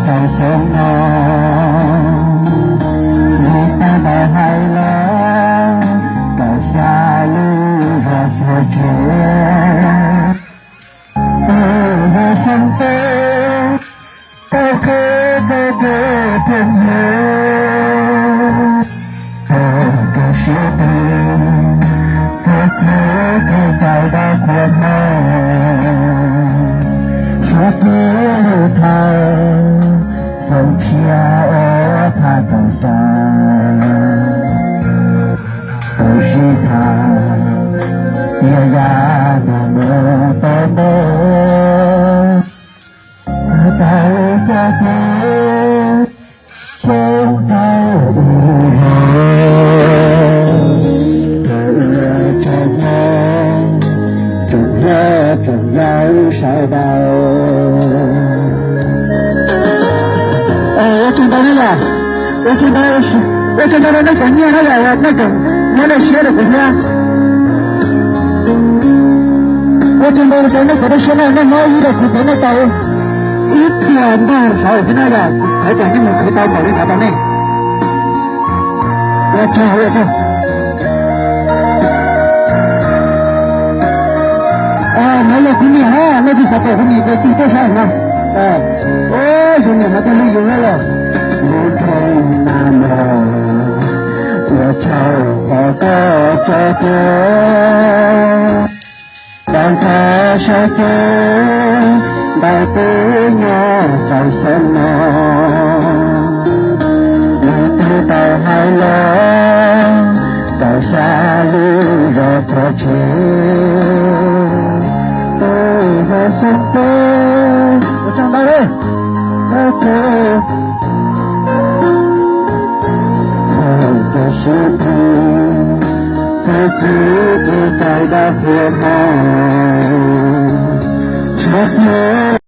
Thaum xyoo no, li tau ntawd hais los, tau xya lub zos tuag tseg. Tus yog xyoo teb, tau qheb txoj kev pheej yig, txog tus siab plig, txog txij kev cai dab qhuas hmo, suav txij lub thawj, txoov tshiab ua phaj txoov xya, tau sib tham, yog yam nug mus tau ntev, tau caj kev xyoo tau ua tsaug nyob, tsoom hlob tsoom yau sawv daws. Ua tsaug ntau na yom, ua tsaug ntau, ua tsaug ntau rau nej cov nyiaj na yom, nej tseem muab nej siab rau kuv thiab. Ua tsaug ntau rau nej cov dej siab na, nej muab ib rau kuv ces nej tau ib puas npag saud xwb na yom, kuv qhwv kom nej mus qhwv tau npaum li ntawd rau nej. Ua tsaug, ua tsaug. Nov yog kuv niam na, nej twb xav pom kuv niam ces tig tuaj saib no. Yus niam no tej lub yus na los. Lub nroog na los, ua tsaug qhov koj tso tuaj. Tau ntxhais sawv cev, ntais peb nyob tau xyoo no. Lub nroog tau hais los, tau xya lub zos tuag tseg. Tus yog xyoo teb, ua tsaug ntau li. Txog tus siab plig, txog txij kev cai dab qhuas hmo, suav txij